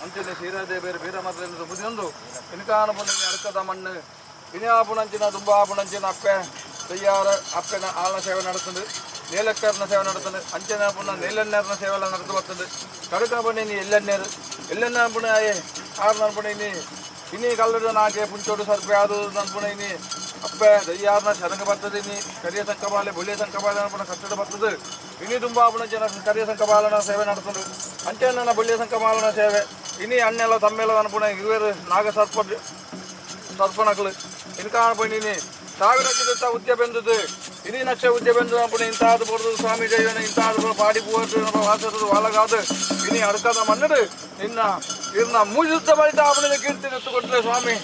ಅಂಚನೆ ಶ್ರೀರಾದೇವರು ವೀರಮದ್ರೇಂದ್ರ ಬುದಿಯೊಂದು ಇನ್ಕಾನ ಪುಣ್ಯ ಅಡಕದ ಮಣ್ಣು ಇನ್ಯಾಪುಣಂಚಿನ ದುಂಬಾಪುಣಂಚಿನ ಅಪ್ಪೆ ತಯ್ಯಾರ ಅಪ್ಪೆನ ಆಳನ ಸೇವೆ ನಡೆಸ್ತದೆ, ನೀಲಕ್ಕರ್ನ ಸೇವೆ ನಡೆಸ್ತದೆ, ಅಂಚನ ಪುಣ್ಯ ನೀಲಣ್ಣರ್ನ ಸೇವೆ ಎಲ್ಲ ನಡೆದು ಬರ್ತದೆ. ಕಡುಕ ಪುಣ್ಯ ನೀ ಎಲ್ಲಣ್ಣೇರು ಎಲ್ಲಣ್ಣ ಪುಣ್ಯ ಆರು ಪುಣ್ಯ ನೀ ಇನ್ನೀ ಕಲ್ಲದ ನಾಕೆ ಪುಂಚೋಡು ಸರ್ಪೆ ಅದು ನನ್ನ ಪುಣ್ಯ ನೀ ಅಪ್ಪೆ ದಯ್ಯಾರನ ಶರಂಗ ಬರ್ತದೆ. ನೀ ಕರಿಯ ಸಂಕಬಾಲೆ ಬೊಳ್ಳಿಯ ಸಂಕಬಾಲೆ ಪುಣ್ಯ ಕಟ್ಟಡ ಬರ್ತದೆ. ಇನಿ ದುಂಬಾಪುಣಂಚಿನ ಕರಿಯ ಸಂಕಬಾಲನ ಸೇವೆ ನಡೆಸ್ತದೆ, ಅಂಚನ ಬೊಳ್ಳಿಯ ಸಂಕಬಾಲನ ಸೇವೆ ಇನಿ ಅಣ್ಣೆಲ್ಲ ತಮ್ಮೆಲ್ಲ ಅನ್ಪುಣ ಇರುವರು ನಾಗ ಸರ್ಪ ಸರ್ಪಣಗಳು ಇನ್ಕಾಣ ಪೊಯ್ನಿನಿ ಸಾವಿರ ಉದ್ಯ ಬೆಂದದ್ದು ಇನಿ ನಕ್ಷ ಉದ್ಯ ಬೆಂದು ಅನ್ಪುಣ ಇಂತಾದ ಪೊರ್ದು ಸ್ವಾಮಿ ಜೈವನ ಇಂತಾದ ಪಾಡಿ ಪೂವತ್ತು ವಾಸದ ವಾಲಗಾದು ಇನಿ ಅಡಕದ ಮಣ್ಣದು ನಿನ್ನ ಇರ್ನ ಮೂಜುತ್ತ ಬಳಿತ ಆಪಣಿನ ಕೀರ್ತಿ ನೆತ್ತು ಸ್ವಾಮಿ.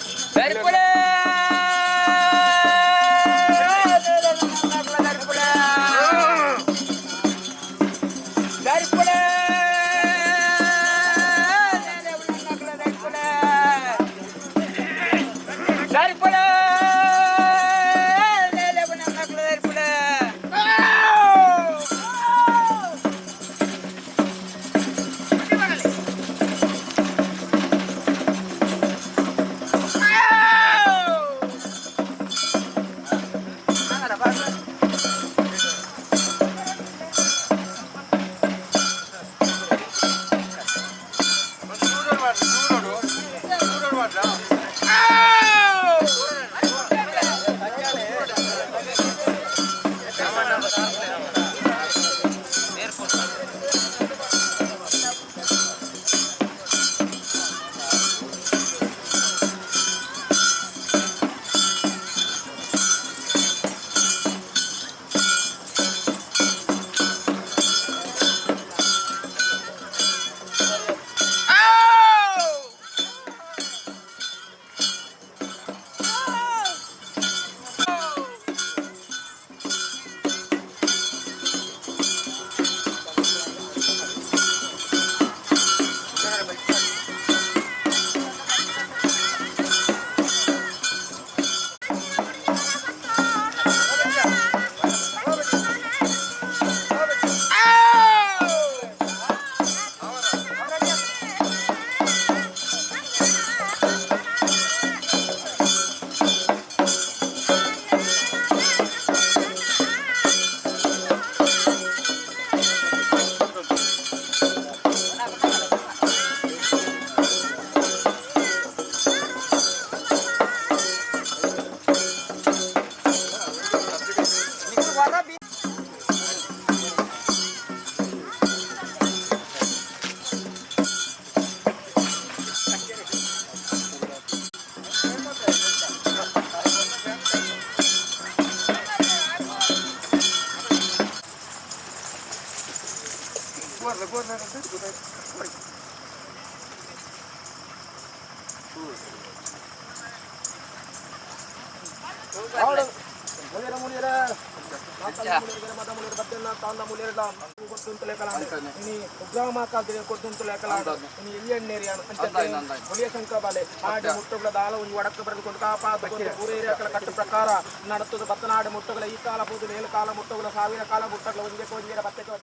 ಕಟ್ಟು ಪ್ರಕಾರ ನಡತದ ಬತ್ತನಾಡು ಮುಟ್ಟುಗಳ ಈ ಕಾಲ ಪೋದು ಏಳು ಕಾಲ ಮುಟ್ಟುಗಳ ಸಾವಿರ ಕಾಲ ಮುಟ್ಟುಗಳ ಒಂದೇ ಒಂದೇ ಬತ್ತಕ್ಕೆ.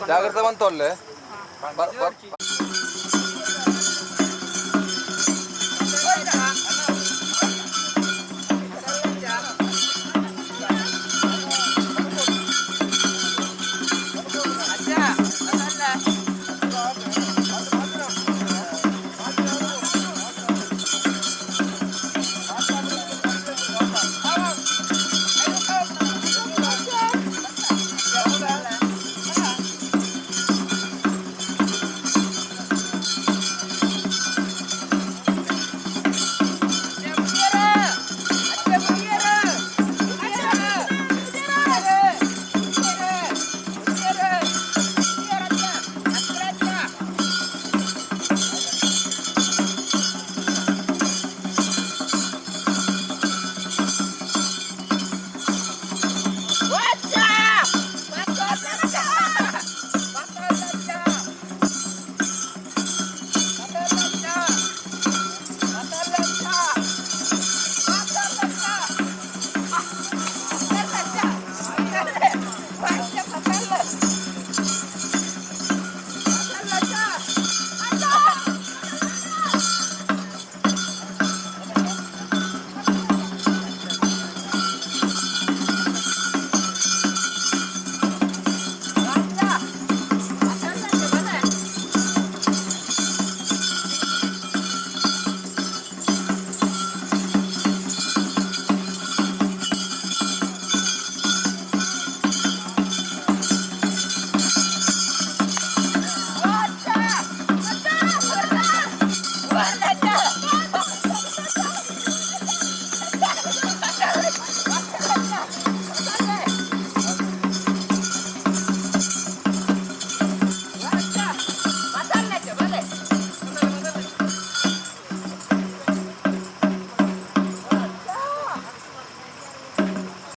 ಜಾಗ್ರತೆ ಬಂತೊಲ್ಲೆ.